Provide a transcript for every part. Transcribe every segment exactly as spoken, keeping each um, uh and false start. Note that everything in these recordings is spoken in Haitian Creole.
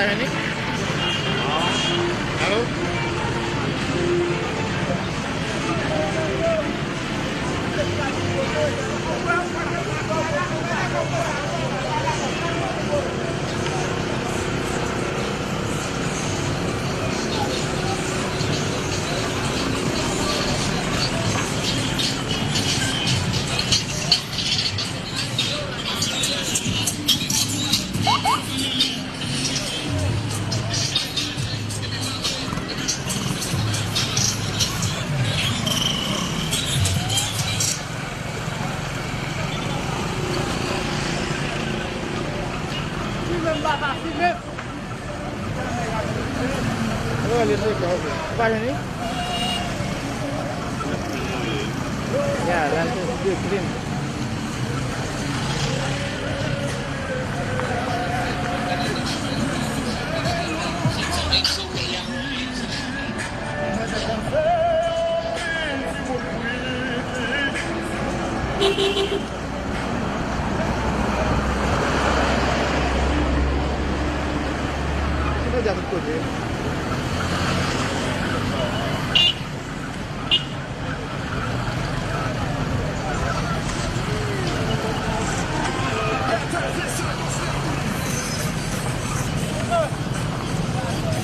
Alo? Ou pa jwenn li? Ya, la se de clean. Ki medya tout kote?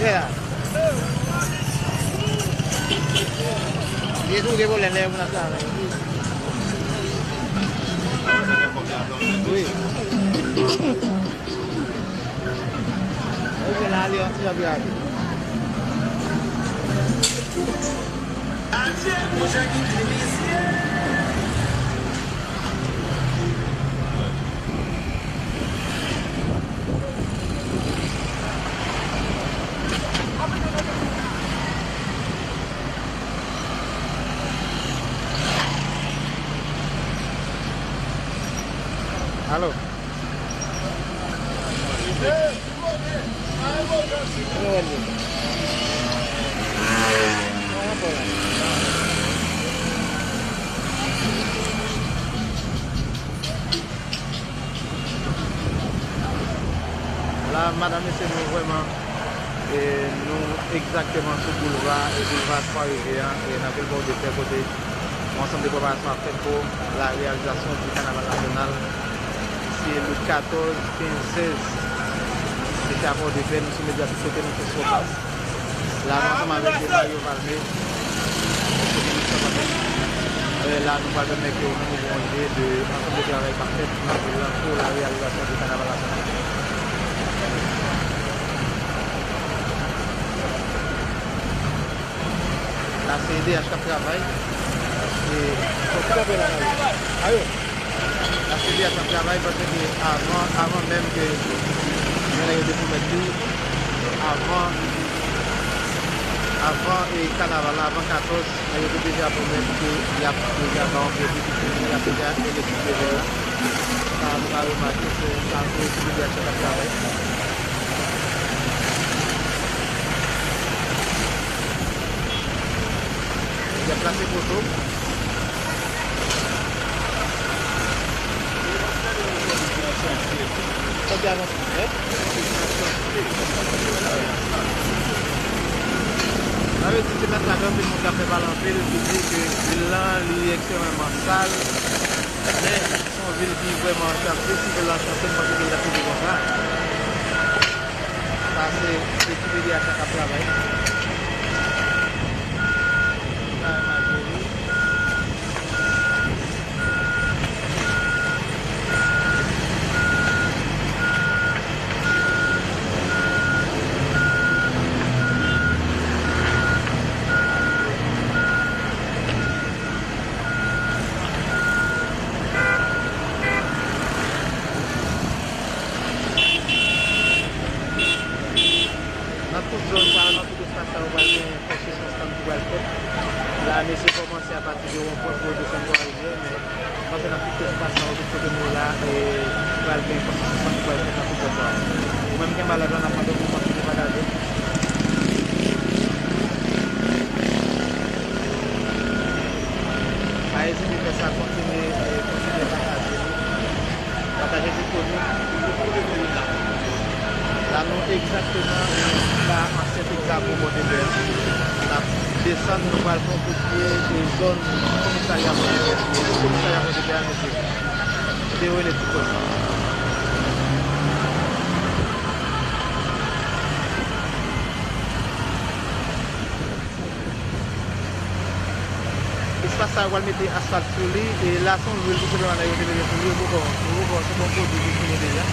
Yeah. Li tou gen pwoblèm lè moun ap travay. Wi. Ou gen la, li yon ti jan pi rapid. Adye, monchè, kite misye. Alo. La, madanm, mesye, nou vrèman, e, nou egzakteman sou boulva, e, boulva Twa Rivyè an, e, nan vil Pòdepè, kote yon ansanm de preparasyon ap fèt pou la reyalizasyon di kanaval nasyonal, se le katòz, kenz, sèz. Se a Pòdepè, nou sou medya sosyo, nou sou Sopas. La, nou ansanm avèk Mario Valmé. E, la, nou pral pèmèt ke nou rann kont de ansanm de travay k ap fèt nan vil la pou la reyalizasyon de kanaval nasyonal. La, se E D H k ap travay. Paske, bon, ki t ap la, Mario? Ayo! Paske li ap travay, paske avan, avan menm ke jan nèg yo te pwomèt li, avan, avan, e, kanaval la, avan katòz, nèg yo te deja pwomèt ke y ap deja ba yon pwomès, y ap deja envesti nan vil la. Sa, nou ka remake, se sa, se ekipe de aksyon k ap travay. Y ap plase poto. Sa vle di se mèt la gen anpil moun k ap fè pale anpil, ki di ke vil lan, li ekstrèmeman sal. Men, se yon vil ki vrèman chante, si vil lan chante, m panse ke l t ap chante konsa. Sa se ekipe de aksyon k ap travay. Travay Majorie. Nan tout zòn sa yo, nan tout espas sa yo, pral gen konstriksyon estann ki pral fèt. La, mesye kòmanse apati de wonpwen pou yo desann Twa Rivyè, men m panse nan tout espas sa yo, tout kote nou ye la, e pral gen konstriksyon estann ki pral fèt nan tout zòn sa yo. Ou menm ki anba live la, n ap mande w pou kontinye pataje. Pa ezite fè sa, kontinye, e, kontinye pataje li. Pataje disponible. La, nou egzak La, ansyen Tegzapo Pòdepè. N ap desann, nou pral fè yon kout pye e zòn komisarya Pòdepè. Komisarya Pòdepè a, mesye. Te rele tout kote. Espas sa yo pral mete asfalt sou li, e la se yon lwil tou senpleman nèg yo te mete sou li, yo poko, yo poko, se bon pwodui ki fini deja.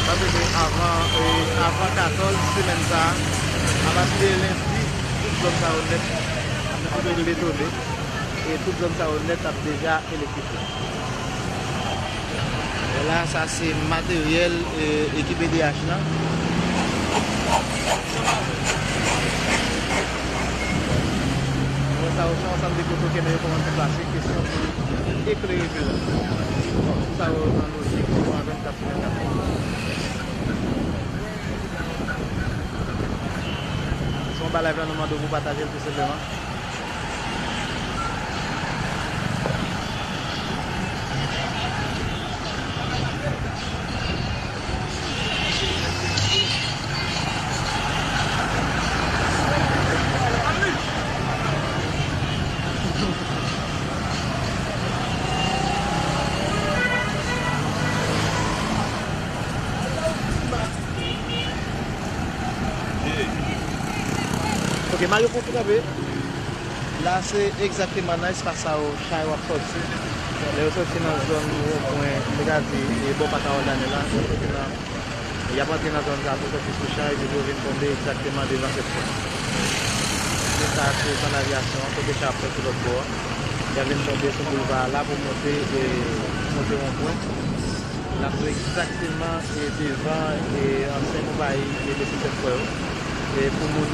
Sa vle di avan, e, avan katòz semèn sa a, apati de lendi, tout zòn sa yo nèt ap fin betone, e tout zòn sa yo nèt ap deja elektrifye. Vwala, sa se materyèl, e, ekip E D H lan. Bon, sa yo se yon ansanm de pwotokenè yo kòmanse plase, kesyon pou eklere peyi. Bon, tout sa yo nan lojik, se yon vennkat sou vennkat. Si w anba live la, nou mande w pou pataje l tou senpleman. Ok, Mario, fè w kanpe. La, se egzakteman nan espas sa yo, chay yo ap sòti. Lè yo sòti nan zòn wonpwen, m te ka di, e bò Pak Harold Daniel la, yo sòti nan, y ap antre nan zòn sa pou sòti sou chay, epi pou yo vin tonbe egzakteman devan Sèt Frè. Se sa, se zòn avyasyon an, kote chay ap sòti lòt bò a. Y ap vin tonbe sou boulva a la pou monte, e monte wonpwen. N ap egzakteman, e, devan, e, ansyen konpayi, e, Lesyèl Sèt Frè yo. E pou moun,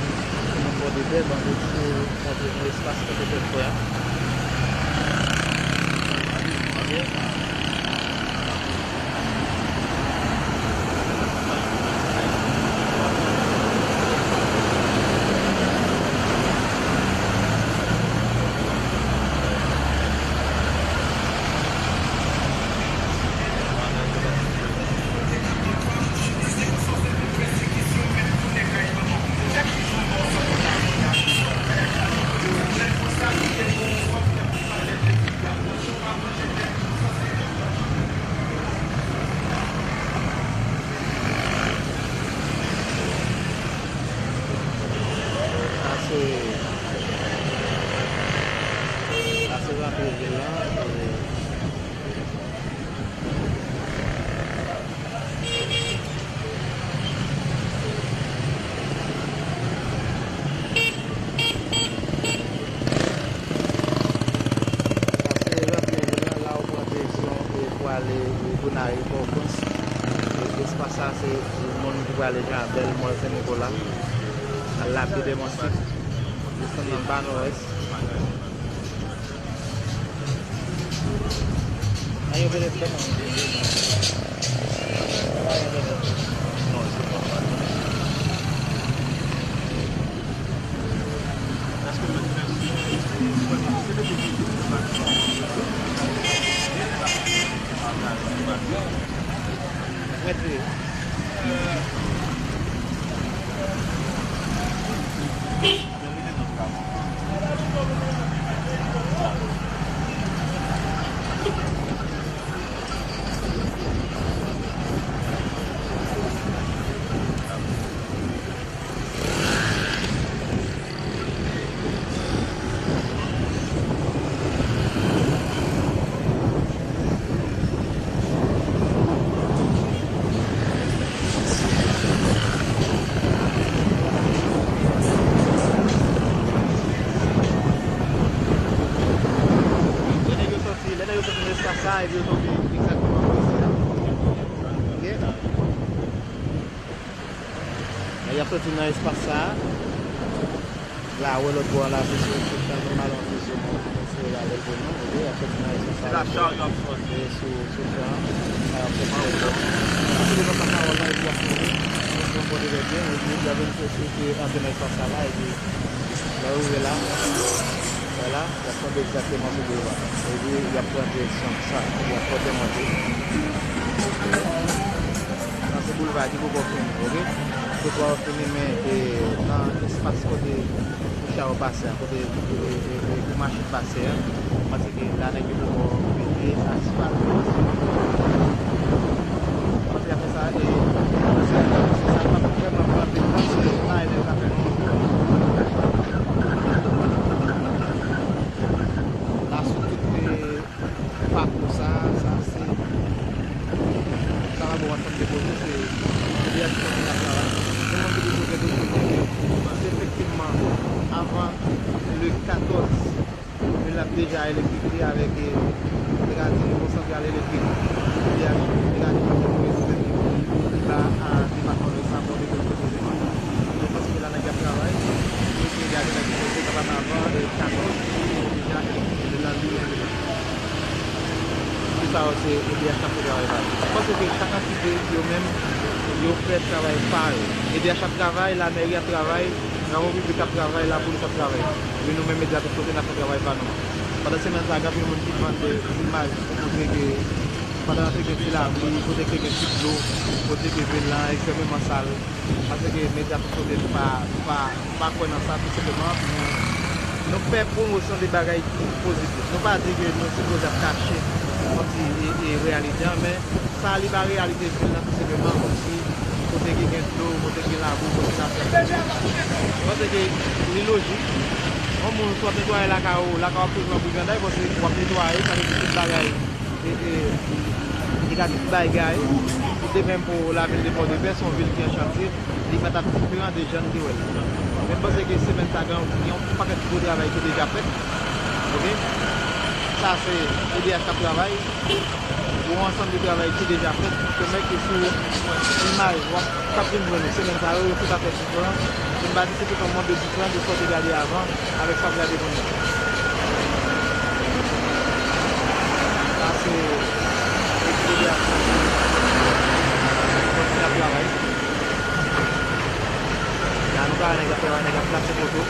pou moun Pòdepè, ban nou tou montre nou espas Lesyèl Sèt Frè a. Ok. Sa se, sa se rantre vil la, e, Sa se rantre la, la ou pran direksyon, e, pou ale, e, Gonayiv, Pòtoprens. E, espas sa, se, e, moun ki prale Jan Bèl, Mòn Sen Nikola, al Lapye, Dèmonsi, desann nan Ba Nòdès. Lè nèg yo sòti, lè nèg yo sòti nan espas sa, epi yo tonbe egzakteman bò isi a. Ok? Lè y ap sòti nan espas sa a, la, wè lòt bò a la, se sou, sou chan nòmal an, se sou, se la lè l vre non, ok, y ap sòti nan espas sa a, lòt bò a, e sou, sou chan an, sa y ap sòti lòt bò a. Sou devan Pak Pawòl la, epi y ap tonbe, y ap tonbe bò de lè byen, epi y ap vin sou, sou, sou, antre nan espas sa la, epi lè yo rive la, vwala, y ap tonbe egzakteman sou boulva. Epi y ap pran direksyon sa, y ap pote monte. Sa se boulva ki poko fini, ok? Twotwa yo fini, men, e, nan espas kote pou cha yo pase a, kote, e, e, e, pou machin pase a, paske la nèg yo poko mete asfalt. Kote y ap fè sa, e, se, se sa k ap vrèman frape m, paske la, nèg yo ka fè nou. La sou tout, e, pakou sa, sa se, sa va bon ansanm de kote, se, se de aksyon ki ap travay. Gen moun ki toujou gen dout pou di ke se efektivman avan le katòz, vil la ap deja elektrifye avèk, e, sètadi nouvo santral elektrik, sètadi pou yo ba a depatman Lwès la pou yo te kote. Mwen panse ke la nèg y ap travay, pou yo te gade nèg yo kapab avan, e, katòz, deja, e, e, la li, e, tout sa yo se E D H k ap fè travay pa yo. Mwen panse ke chak antite, yo menm, yo fè travay pa yo. E D H ap travay, lamèri ap travay, travo piblik ap travay, lapolis ap travay. Epi nou menm medya tout kote n ap fè travay pa nou. Pandan semèn sa a, gen anpil moun ki vann de zimaj pou montre ke pandan te gen ti lapli, kote ke gen ti dlo, kote ke vil lan ekstrèmeman sal, paske medya tout kote nou pa, nou pa, nou pa kwè nan sa, tou senpleman. Nou, nou fè pwomosyon de bagay ki pozitif. Nou pa di ke nou sipoze ap kache yon ti, e, e, reyalite an, men sa li pa reyalite vil lan, tou senpleman, kòmsi kote ki gen dlo, kote ki labou, kote n ap fè. Mwen panse ke li lojik. Yon moun, si w ap netwaye lakay ou, lakay w ap toujou nan briganday, paske w ap netwaye, sa vle di tout bagay e, e, li ka tout bay gay. Idem menm pou lavil de Pòdepè, se yon vil ki an chantye, li pa t ap diferan de jan n te wè l. Men m panse ke semèn sa a, gen yon pakèt gwo travay ki deja fèt. Oke? Sa se E D H k ap travay. Yon ansanm de travay ki deja fèt. Kòmèk ke sou imaj, w ap k ap vin jwenn nou semèn sa yo, yo tout afè diferan. Vin ba di se tout yon mond de diferan de sa w te gade avan avèk sa w ap gade kounye a. Sa se ekip de aksyon ki kontinye ap travay. La nou ka wè nèg ap travay, nèg ap plase poto.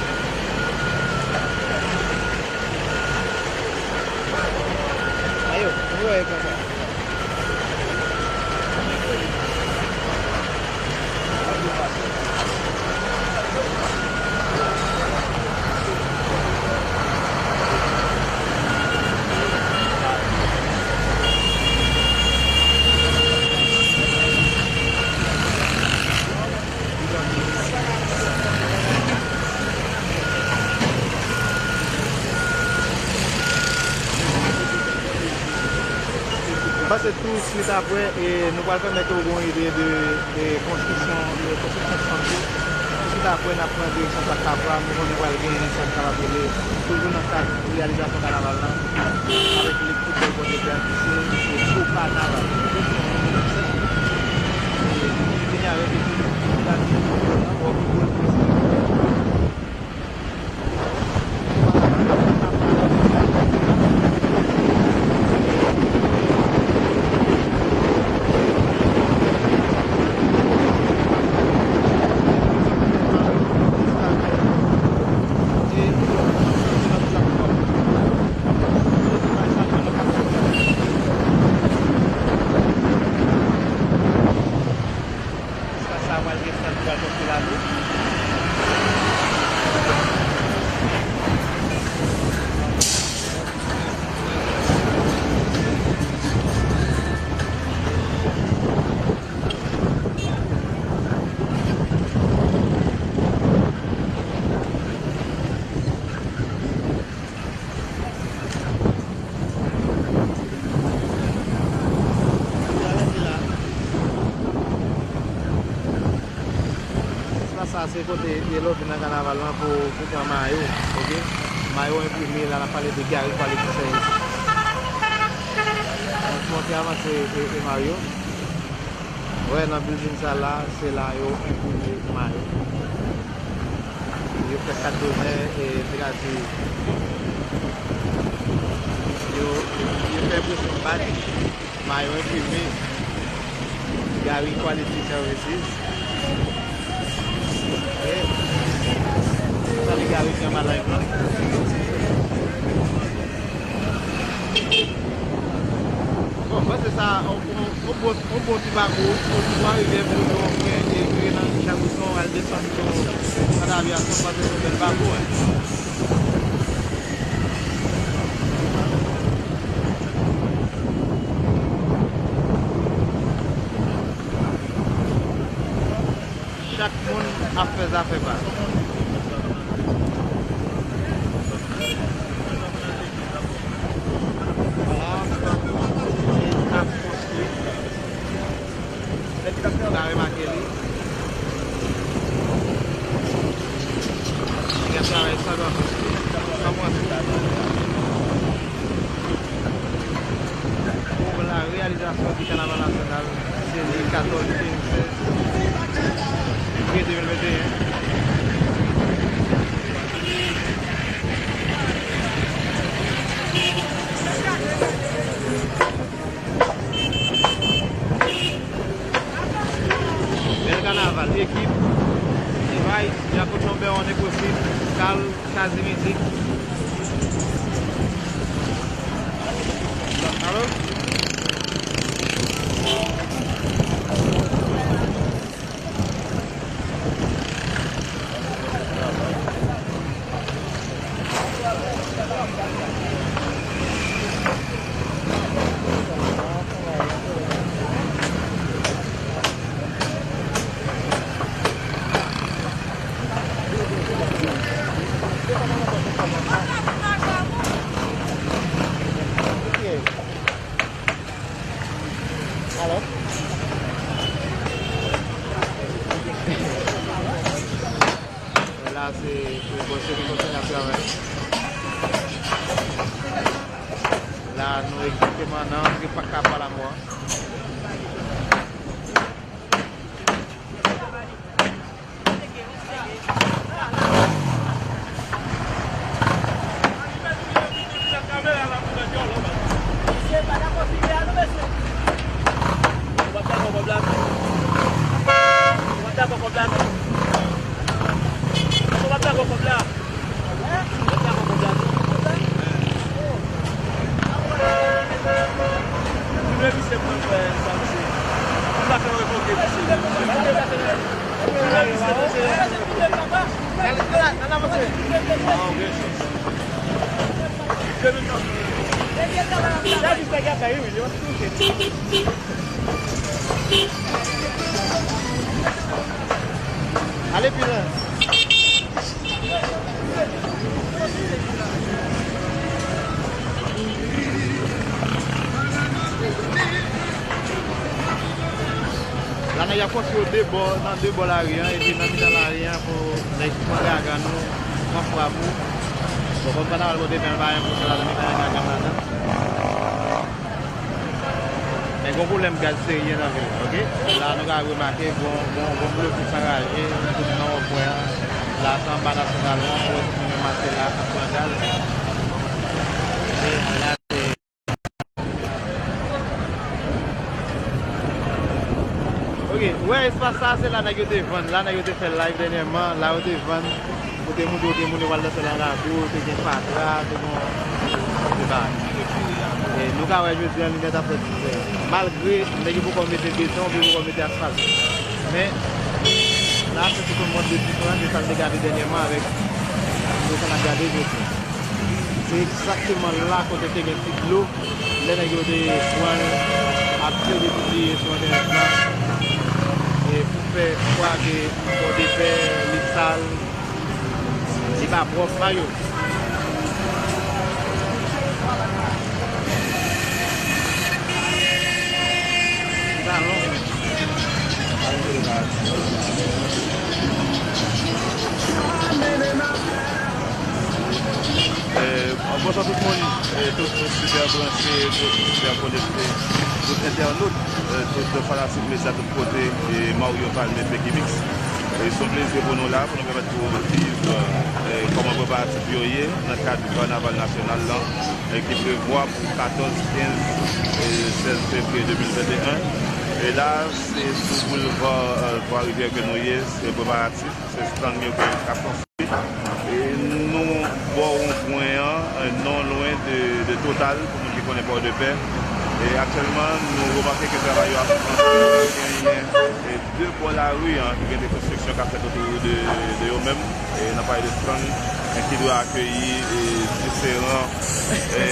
Ayo, nou wè e konsa. M panse tou swit apre, e, nou pral pèmèt ou gen yon ide de, de konstriksyon, de konstriksyon sant yo. Tou swit apre, n ap pran direksyon Pak Kapwa, nou konnen pral gen sa n kapab rele, toujou nan kad reyalizasyon kanaval la, avèk lekip foutbòl Pòdepè ki se, se Kopa Naval. E, vini avèk ekip, gade, wòkibòl, Espas sa a pral gen sant ki pral konstwi la tou. Espas sa a se kote lè w vin nan kanaval lan pou, pou pran mayo, oke? Mayo enprime, la n ap pale de Gary Quality Service. Ann monte avanse e, e mayo. Wè, nan bilding sa la, se la yo enprime mayo. Yo fè kat donè, e, sètadi, yo, yo fè enpresyon badj, mayo enprime, Gary Quality Services. E, sa se Gary ki anba live lan. Bon, m panse sa, on, on, on bon, on bon ti pakou, on ti Twa Rivyè pou nou fè, e, vire nan Chabouson, al desann sou Kanavyason, m panse se yon bèl pakou, wi. Chak moun ap fè zafè pa l. Vwala, ap konstwi. Ou ka remake li. Nèg ap travay san gran fòs. Kòman se? Pou la reyalizasyon di Kanaval Nasyonal, se li katòz, kenz, sèz fevriye de mil venteyen. Bèl kanaval, ekip, Levi's, Jaco Chomber, On Impossible, Kal, Kazi Mizik. Alo? Alò? La, se, se bon, se kontinye ap travay. La, nou egzakteman nan antre pa Kapa Lamò. Ale pi lwen. La, nèg y ap konstwi yo de bò, nan de bò lari an, epi nan mitan lari an, pou nèg pran gaga nou, pran frap ou. Bon, kòm kanaval Pòtoprens pa gen pwoblèm ladan, li pa gen gaga ladan. Men gon pwoblèm gaz serye nan vil la, oke? La, nou ka remake gon, gon, gon blokis anraje, nou tout nan wonpwen an. La, se anba Nasyonal lan, ou wè tout moun yo mache la, ap pran gaz. E la, se Ok, ou wè espas sa, se la nèg yo te vann, la nèg yo te fè live dènyèman, la yo te vann, kote moun yo, te moun yo pral danse nan lakou, te gen fatra, te gen, te gen bagay. E nou ka wè jodi an, limyè t ap fè ti fè. Malgre nèg yo poko mete beton, yo poko mete asfalt. Men, la, se tout yon mond de diferan de sa n te gade dènyèman avèk de sa n ap gade jodi an. Se egzakteman la kote te gen ti dlo. Lè nèg yo te pran l, ap plede pibliye sou entènèt la, e pou fè kwè ke Pòdepè, li sal, li pa pwòp, pa yo. Li pa long. Eh, bonswa tout moun, eh, tout sipè branche, tout sipè konekte, tout entènot, eh, tout fanatik medya tout kote, eh, Mario Palme, Peky Mix. Eh, se yon plezi pou nou la, pou nou pèmèt pou viv, eh, kòman preparatif yo ye nan kad kanaval nasyonal lan, eh, ki prevwa pou katòz, kenz, eh, sèz fevriye de mil venteyen. E la, se sou boulva, eh, Twa Rivyè ke nou ye, se preparatif. Se estann yo ke yo ka konstwi. E nou bò wonpwen an, non lwen de, de Total, pou moun ki konnen Pòdepè. E aktyèlman, nou remake ke travay yo ap avanse. Genyen, e, de bò lari an, ki gen de konstriksyon k ap fèt otou de, de yo menm. E n ap pale de stand, e, ki dwe akeyi, e, diferan, e,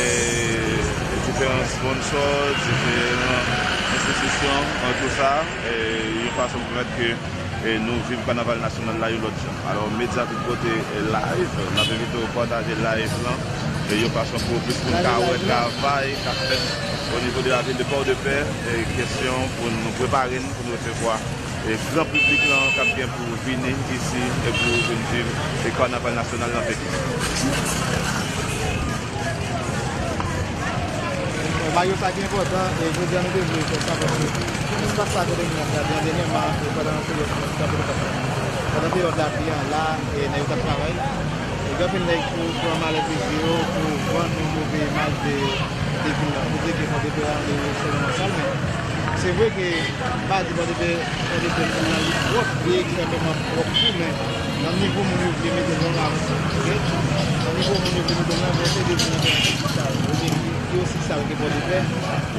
diferan sponsò, diferan enstitisyon, e, tou sa, e, yon fason pou pèmèt ke e nou viv kanaval nasyonal la yon lòt jan. Alò, medya tout kote, e, live, n ap envite w pataje live lan, e yon fason pou plis moun ka wè travay k ap fèt o nivo de lavil de Pòdepè, e kesyon pou nou prepare n pou nou resevwa, e gran piblik lan k ap gen pou vini isi, e pou vin viv, e kanaval nasyonal lan Pèdi. Mayo sa ki enpòtan, e jodi a nou te vle fè sa, paske espas sa kote nou ap gade an dènyèman, e pandan peryòd, pandan peryòd lapli an la, e nèg yo t ap travay. E gen anpil nèg pou pran malè peyi yo, pou vann yon move imaj de, de vil la, pou di ke Pòdepè a, e, se yon sal, men se vre ke m pa di Pòdepè, Pòdepè moun nan li pwòp, li ekstrèmeman pwòp tou, men nan nivo moun yo vle mete l la, oke? Nan nivo moun yo vle mete l la, bon, se de moun ki sal, oubyen ki, ki osi sal ke Pòdepè.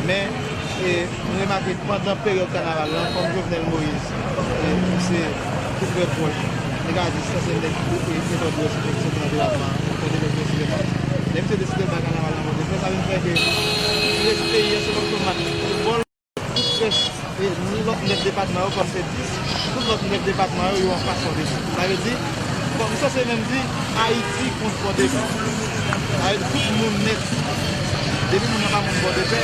Men, e, m remake pandan peryòd kanaval lan, kòm Jovenel Moïse, e, se tou trè pwòch, nèg a di sa se nèg ki, e, e, Pòdepè, se nan depatman, Pòdepè prensipalman. Lè misye deside bay kanaval nan Pòdepè, sa vin fè ke peyi a se lòt match foutbòl. Tout rès, e, ni lòt nèf depatman yo, kòm se dis, tout lòt nèf depatman yo, yo anfas Pòdepè. Sa vle di, bon, m sanse menm di, Ayiti kont Pòdepè. Sa vle di, tout moun nèt, depi moun nan pa moun Pòdepè,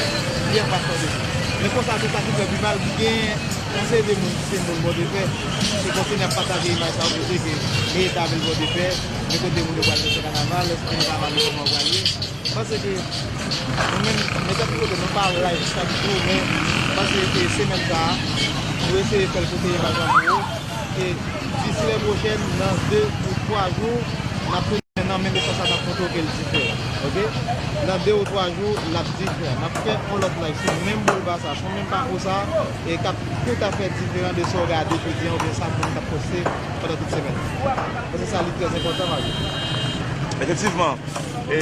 li anfas Pòdepè. Men konsa, se sa ki fè Vival gen yon seri de moun ki se moun Pòdepè, se kontinye ap pataje imaj sa yo, kote ke, e, eta vil Pòdepè, men kote moun yo pral fè kanaval, èske nou pa pale kòman yo pral ye. Paske nou menm, medya tout kote, nou pa live chak jou, men m panse ke semèn sa a, nou eseye fè l pou te imaj an gwo. E disi lè pwochèn, nan de ou twa jou, n ap tounen nan menm espas sa, n ap montre w ke l diferan. Oke? Nan de ou twa jou, l ap diferan. N ap fè yon lòt live sou menm boulva sa, sou menm pakou sa, e k ap toutafè diferan de sa w gade jodi a, oubyen sa moun t ap poste pandan tout semèn. Paske sa, li trè enpòtan, Mario. Efektivman, e,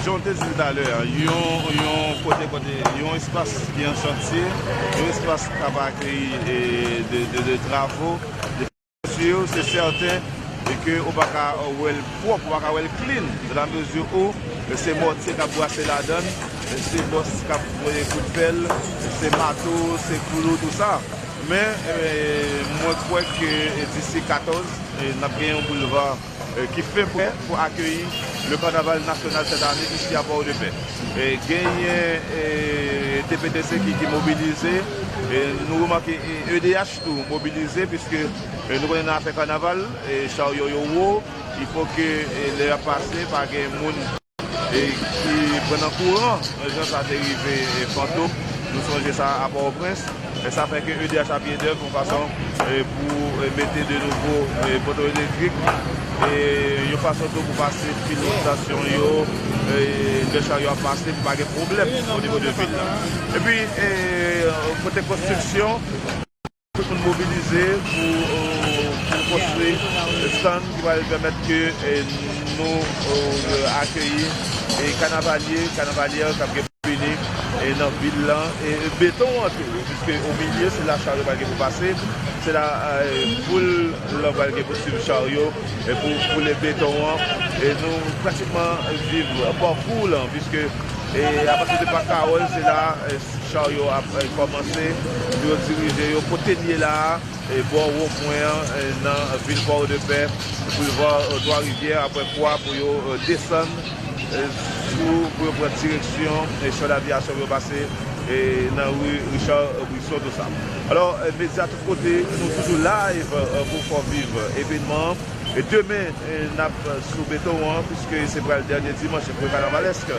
jan w te di l talè a, yon, yon kote, kote, yon espas ki an chantye, yon espas k ap akeyi, e, de, de, de travo, de fèmti, se sèten, e ke ou pa ka wè l pwòp, ou pa ka wè l clean, dans la mesure où, e, se mòtye k ap brase ladan l, e, se bòs k ap voye kout pèl, e, se mato, se klou, tou sa. Men, e, mwen kwè ke, e, disi katòz, e, n ap gen yon boulva e, ki fen prè pou akeyi le Carnaval National cette année isi a Pòdepè. E, genyen, e, T P T C ki, ki mobilize. E, nou remake, e, E D H tou mobilize, piske, e, nou konnen nan afè kanaval, e, charyo yo wo. Il faut que, e, lè y ap pase, pa gen moun, e, ki pran nan kouran, jan sa te rive, e, Fantom. Nou sonje sa a Pòtoprens. E sa fè ke E D H ap pied d'œuvre yon fason, e, pou, e, mete de nouvo, e, poto elektrik, e yon fason tou pou pase fil wot tansyon yo, e, lè charyo ap pase, pou pa gen pwoblèm o nivo de vil la. Epi, e, kote konstriksyon, tout moun mobilize pou, e, pou konstwi stand ki pral pèmèt ke, e, nou, e, akeyi, e, kanavalye, kanavalyè k ap gen vini, e, nan vil lan, e, beton an tou, piske o milye, se la charyo pral gen pou pase, se la, e, foul lan pral gen pou swiv charyo, e, pou boule beton an, e nou pratikman viv pakou lan, piske, e, apati de Pak Kawòl, se la, e, charyo ap, e, kòmanse, pou yo dirije yo kote n ye la a, e, bò wonpwen an, e, nan vil Pòdepè, boulva, e, Twa Rivyè, apre kwa, pou yo, e, desann, e, sou, pou yo pran direksyon, e, Chòl Avyasyon, pou yo pase, e, nan ri Richard Brisson, tou sa. Alò, e, medya tout kote, nou toujou live, e, pou fè w viv evenman an. E demen, e, n ap sou beton an, piske se pral dènye dimanch, premye kanavalèsk.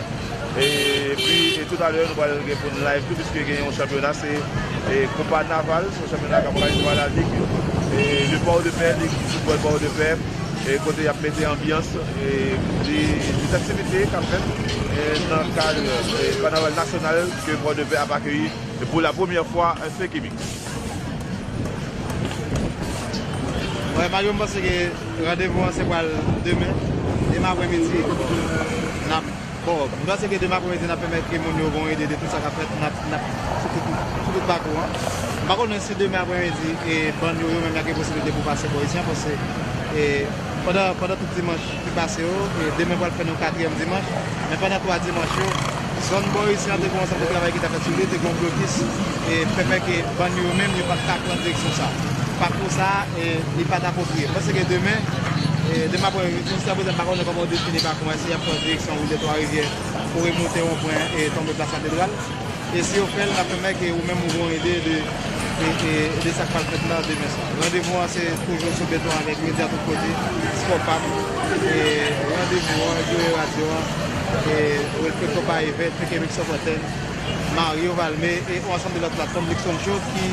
E, epi, e, toutalè, nou pral gen pou n live tou, piske gen yon chanpyona, se, e, Koupa Naval, se yon chanpyona k ap bay Twa Lalig, e, de Pòdepè, lig foutbòl Pòdepè, e, kote y ap mete anbyans, e, de, de aktivite k ap fèt, e, nan kad, e, kanaval nasyonal ke Pòdepè ap akeyi pou la premyè fwa, e, Fekimik. Wè, Mario, m panse ke randevou an se pral demen, demen apremidi, n ap Bon, m panse ke demen apremidi n ap pèmèt ke moun yo gon ide de tout sa k ap fèt, n ap, n ap, sou tout, sou tout pakou an. M pa konnen si demen apremidi, e, bann yo, yo menm, y ap gen posiblite pou pase bò isi an, paske, e, pandan, pandan tout dimanch ki pase yo, e, demen pral fè nou katriyèm dimanch, men pandan twa dimanch yo, zòn bò isi an te gon ansanm de travay ki t ap fèt sou li, te gon blokis, e, fè, fè ke bann yo menm, yo pa t ka pran direksyon sa. Pakou sa, e, li pa t apwopriye. M panse ke demen, e, demen apremidi, jiska prezan, m pa konnen kòman yo defini pakou an, si y ap pran direksyon wout de Twa Rivyè pou remonte wonpwen e tonbe Plas Katedral. E si yo fè l, n ap pèmèt ke ou menm ou gon ide de, de, de, de sa k pral fèt la demen swa. Randevou an se toujou sou beton avèk Medya Tout Kote, Spò Pam, e randevou an, Joe Radyo an, e Wilfred Konpayi Vèt, Feke Mik Sofòtèn, Mario Valme e yon ansanm de lòt platfòm Luxon Show ki,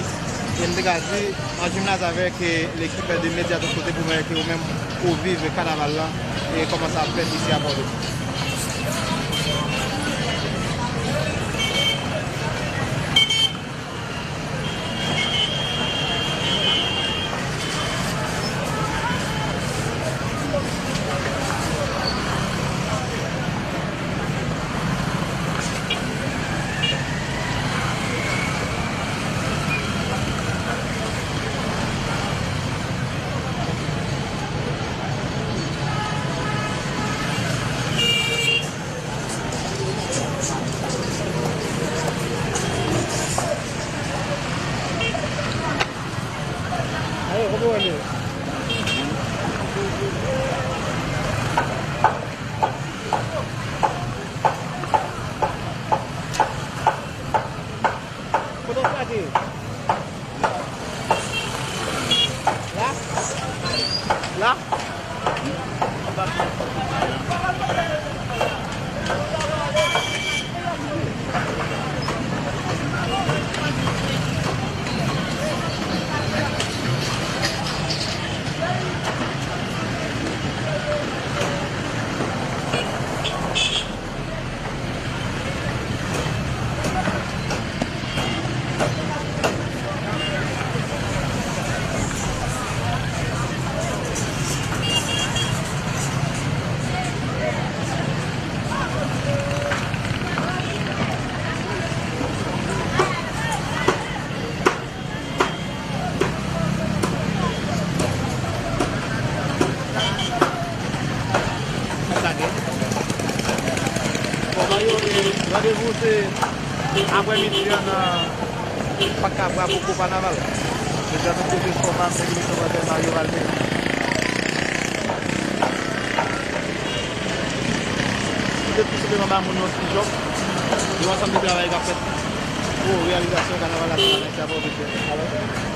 e m te ka di, an jimnaz avèk, e, lekip de Medya Tout Kote pou mwen ke ou menm ou viv kanaval la e kòman sa ap fèt isi a Pòtoprens. Kote w plante? La? La? Bon, Mario, e, randevou se aprèmidi an nan Pak Kapra pou Kou Kanaval. Se jan tout kote Spò Pam, Feke Mik Sofòtèn, Mario Valme. Se te tou senpleman ba moun yon ti jòb, yon ansanm de travay k ap fèt pou reyalizasyon kanaval nasyonal ayisyen a Pòtoprens.